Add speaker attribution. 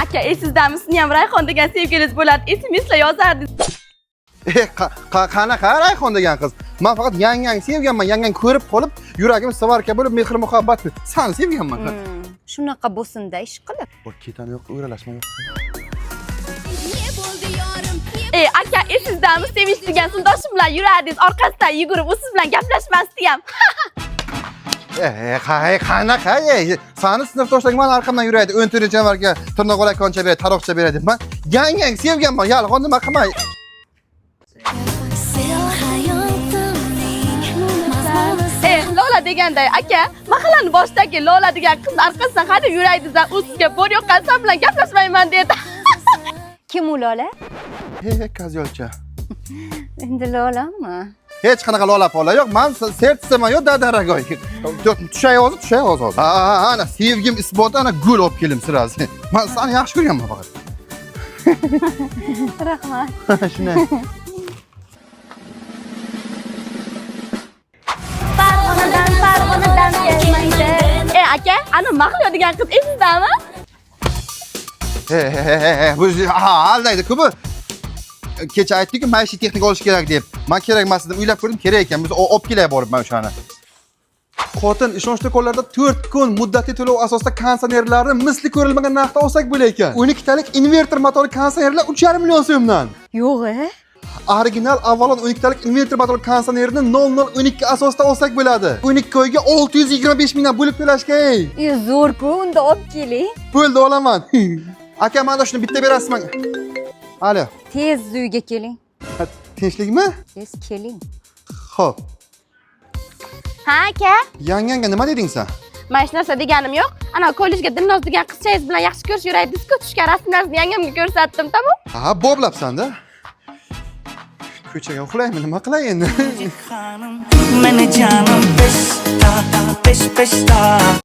Speaker 1: Aka, esizdami, sizni ham Rayhon degan sevgilingiz bo'ladi, SMSlar yozardi.
Speaker 2: E, qanaqa Rayhon degan qiz? Man faqat yangang sevganman, yangang ko'rib qolib, yuragim сварка bo'lib, mehr muhabbat sani sevganman.
Speaker 3: Shunaqa bo'lsin-da ish qilib.
Speaker 2: Bor, ketani yo'q, o'ralashma yo'q.
Speaker 1: E, aka, esizdami, Sevinch degan sinfdoshim bilan yurardingiz, orqasidan yugurib, u siz bilan gaplashmasdi ham.
Speaker 2: E, qanaqa? E, sani sinfdoshlaring mani arqamdan yuraydi. 14 yanvarga tirnoq olakoncha beradi, taroqcha beradi. Man yangang sevganman, yolg'on nima qilmay.
Speaker 1: E, Lola deganday, aka, mahallani boshidagi Lola degan qiz orqasidan hadeb yurardingiz, u sizga bor yo'q, san bilan gaplashmayman dedi.
Speaker 3: Kim u Lola?
Speaker 2: He, kazyolcha.
Speaker 3: Endi Lolami?
Speaker 2: Hech qanaqa lola pola yo'q. Man sertisaman yo'q, dadaragoy. Tushay hozir, tushay hozir. Hozir. Ha, ana sevgim isboti, ana gul olib keldim sirasi. Man seni yaxshi ko'rganman faqat.
Speaker 3: Rahmat.
Speaker 2: Shunday.
Speaker 1: Farg'onadan, Farg'onadan kelmaydi. E, aka, ana Mahliyo degan qiz esizdami?
Speaker 2: He, he, he, he, bu ha, aldaydi-ku bu. Kecha aytdi-ku, maishiy texnika olish kerak deb. Man kerak emas dedim, o'ylab ko'rdim, kerak ekan. Biz olib kelay borib man o'shani. Xotin ishonchli do'konlarda 4 kun muddatli to'lov asosida konditsionerlarni misli ko'rilmagan narxda olsak bo'lar ekan. 12 talik invertor motorli konditsionerlar 3,5 million so'mdan.
Speaker 3: Yo'q, e?
Speaker 2: Original Avalon 12 talik invertor motorli konditsionerini 0012 asosida olsak bo'ladi. 12 oyga 625 mingdan bo'lib to'lashga ey.
Speaker 3: E, zo'r-ku, unda olib keling.
Speaker 2: Bo'ldi, olaman. Aka, mana shuni bitta berasizmi? Alo.
Speaker 3: Tez uyga keling.
Speaker 2: Ha, tinchlikmi?
Speaker 3: Tez keling.
Speaker 2: Xo'p.
Speaker 1: Ha, aka.
Speaker 2: Yangangga nima deding sen?
Speaker 1: Man hech narsa deganim yo'q. Ana kollejga Dilnoz degan qizchangiz bilan yaxshi ko'rishib yuraydiz-ku, tushgan rasmlaringizni yangamga ko'rsatdim, tamom?
Speaker 2: Ha, boblabsan-da. Ko'chaga uxlaymi, nima qilay endi?
Speaker 4: Meni jonim pishta, pish pishta.